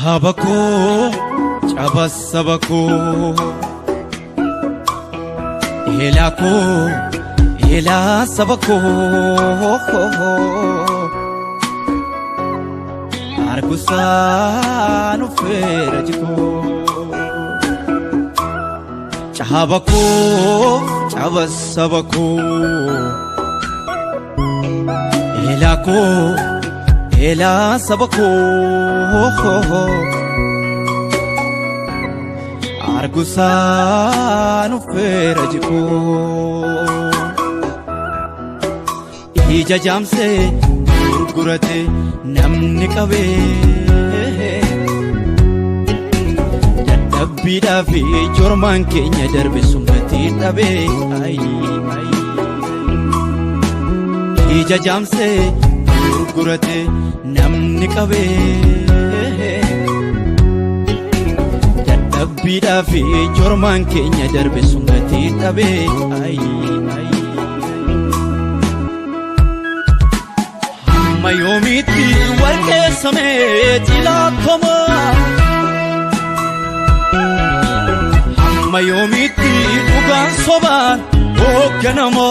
Caba koo, caba saba koo, eelaa koo, eelaa saba koo, argusaan uffeera jikoo. Caba koo, caba saba koo, eelaa koo, eelaa saba koo, argusaan uffeera jikoo. Ija jaamsee gurgurate namni qabee, dadhabbiidhaa fi jormaan keenya darbe sun gatii dhabee. Ija jaamsee gurgurate namni qabee, dadhabbiidhaa fi jormaan keenya darbe sun gatii dhabee. Hamma yoomiitti warqeessamee cilaattoma? Hamma yoomiitti dhugaan sobaan hoogganama?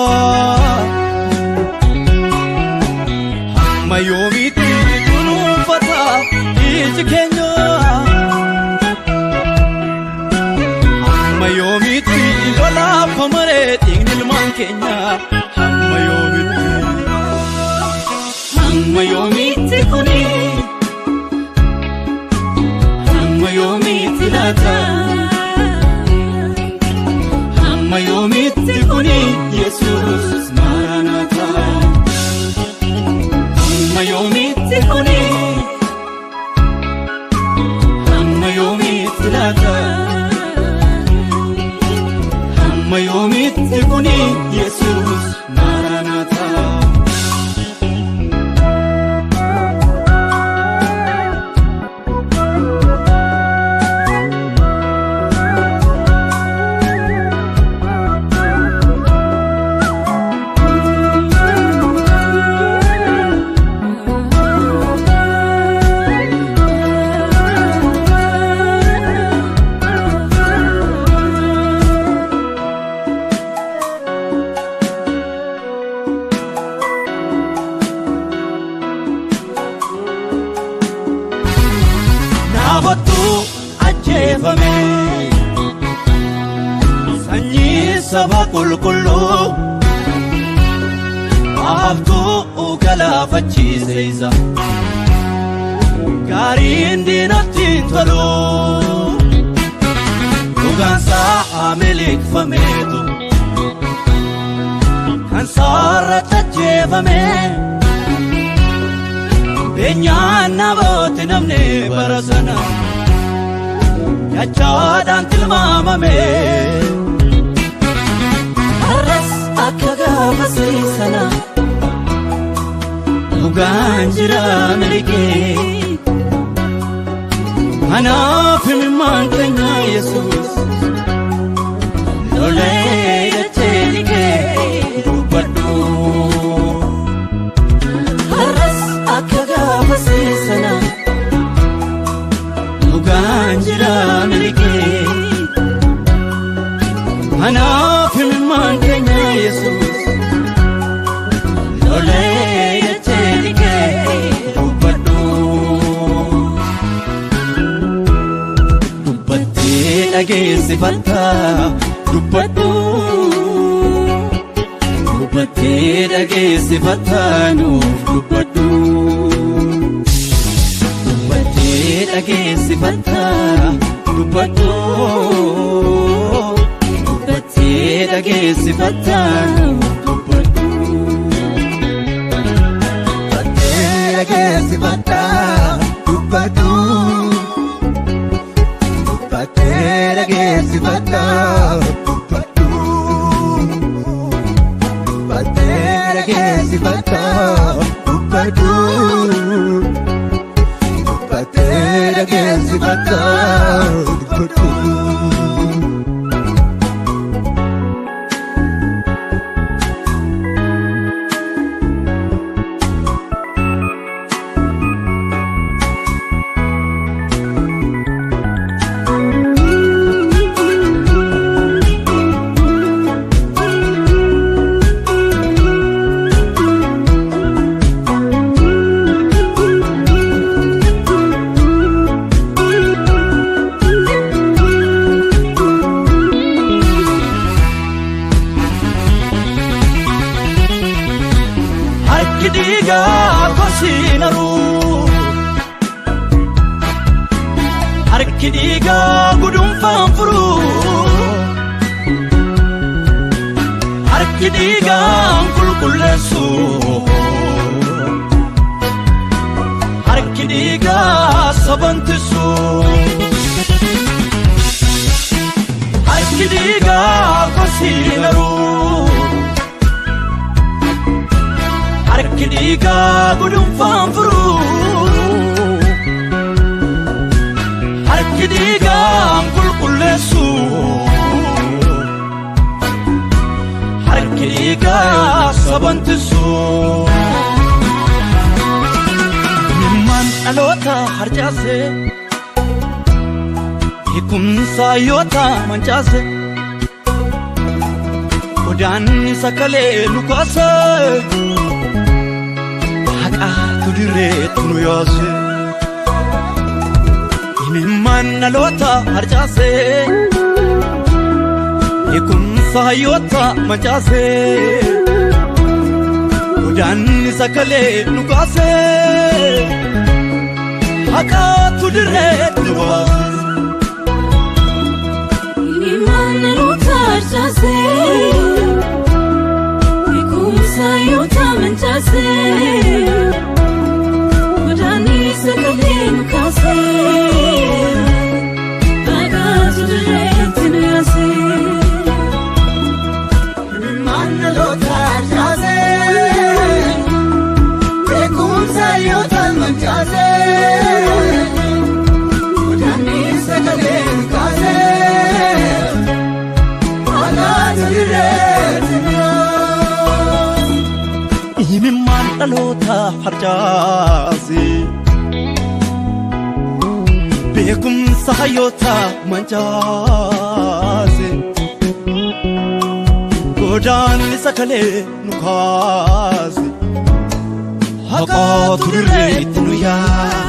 Hamma yoomiitti kunuunfata iji keenya? Hamma yoomiitti lolaafama dhiigni ilmaan keenya? Hamma yoomiitti? Hamma yoomiitti kuni? Hamma yoomiitti laata? Hamma yoomiitti kuni, Yesuus Maranata? Hamma yoomiitti kuni? Hamma yoomiitti laata? Hamma yoomiitti kuni, Yesuus Maranata? Naabottu ajjeefame, sanyii saba qulqulluu Ahabtuu galaafachiise isa gaariin diinatti hin tolu. Dhugaansaa miliqfameetu kan saarratti ajjeefame. Beenyaan namooti namni bara sana dachaadhaan tilmaamame. Har'as akka gaafasii sana dhugaan jira miliqee. Kanaaf imimmaan keenya, Yesuus, lolee dachee dhiqee dubbadhu. Har'as akka gaafasii sana dhugaan jira miliqee. Kanaaf imimmaan keenya, Yesuus, lolee dachee dhiqee dubbadhu. Dubbattee dhageessifatta, dubbadhu. Dubbattee dhageessifatta, nuuf dubbadhu. Dubbattee dhageessifatta, dubbadhu. Dubbattee dhageessifatta, nuuf dubbadhu. Dubbattee dhageessifatta, dubbadhu. Dubbattee dhageessifatta, dubbadhu. Dubbattee dhageessifatta, dubbadhu. Dubbattee dhageessifatta, dubbadhu. Harki dhiigaa kosiin haruu. Harki dhiigaa gudunfaan furuu. Harki dhiigaan qulqulleessu. Harki dhiigaa sabantisu. Harki dhiigaa kosiin haruu. Harki dhiigaa gudunfaan furuu. Harki dhiigaan qulqulleessu. Harki dhiigaa sabantisu. Ilmaan dhaloota harcaase. Beekumsa yoota mancaase. Godaanni sakalee nu kaase. Haqaatu dirreetu nu yaase. Ilmaan dhaloota harcaase. Beekumsa hayyoota mancaase. Godaanni sakalee nu kaase. Haqaatu dirreetu nu baase. Ilmaan dhaloota harcaase. Beekumsa yoota mancaase. Godaanni sagalee nu kaase. Haqaatu dirreetti nu yaase. Ilmaan dhaloota harcaase. Beekumsa yoota mancaase. Godaanni sagalee nu kaase. Haqaatu dirreetti nu yaase. Imimmaan dhaloota harcaase. Beekumsa hayyoota mancaase. Godaanni sakalee nu kaase. Haqaatu dirreetti nu yaase.